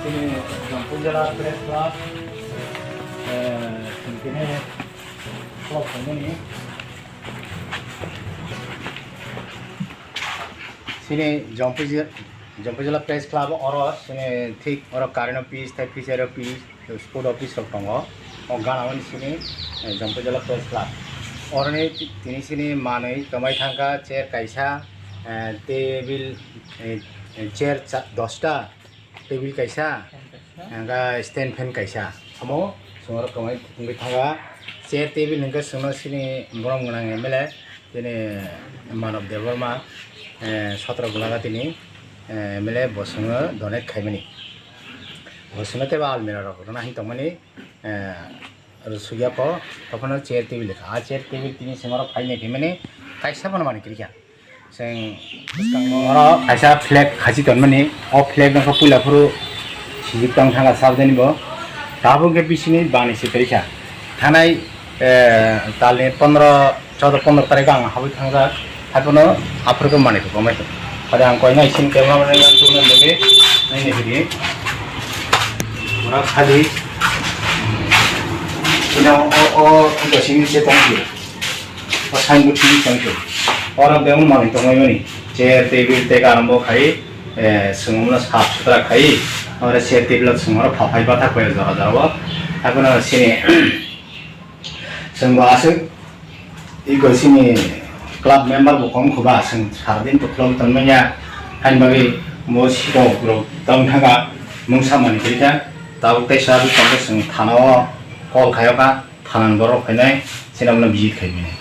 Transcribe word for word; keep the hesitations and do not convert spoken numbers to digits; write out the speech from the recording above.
Chini Jampui Jala Press Club, eh, chini tini club tongmani. Chini Jampui Jala, Jampui Jala Press Club oro chini thik oro current office tei fishery office, sport office rok tongo. O gana mani chini, eh, Jampui Jala Press Club. Oroni ti-, tini chini manwi kwmai thangkha chair kaisa, eh, table, eh, chair cha-, dosta. Table kaisa, hwnkha stand fan kaisa. Omo chwng oro kwmai wngwi thangkha. Chair table hwnkhe chwngno chini borom gwnang M L A, chini Manav Debbarma, eh, Satra Gulaga tini, eh, M L A bo chwngno donate khaimani. Bo chwngno teibo almirah rok rwna hin tongmani, eh, rwsukya kho, tophano chair table kha. A chair table tini chwng oro phainai khaimani, kaisa bono manwi kwrwikha. Chwng oro kaisa flag khachi tonmani, o flag no khe puila phuru sijik tong thangkha sabjani bo. Tabuk khe bisini bani se tongkha. Thanai, eh, talni pondro, choudo pondro tarikh ang habwi thangjak. Haiphano aphuru khe manwi khe komai khe. Pada ang koinai sin camera man nang tubuna bagwi naini hidi. Ora khadi. Ino o, o, o sini se tongkha. O signboard simi tongkhe. Oro bebak manwi tongmani. Chair, table, tei karam bo khai, eh, chwng bono sap sutra khai. Oro chair, table chwng oro phaphai bathak bai jora jora o. Abono sini chwng bo aswk ego sini club member bo kom kho ba chwng sardin to club tongmanya. Hain bagwi bo siko rok tong thanga mungsa manwi kha. Tabuk tei sa tongkhe chwng thana o call khayo kha. Thanani borok phainai, chini abono visit khaimani.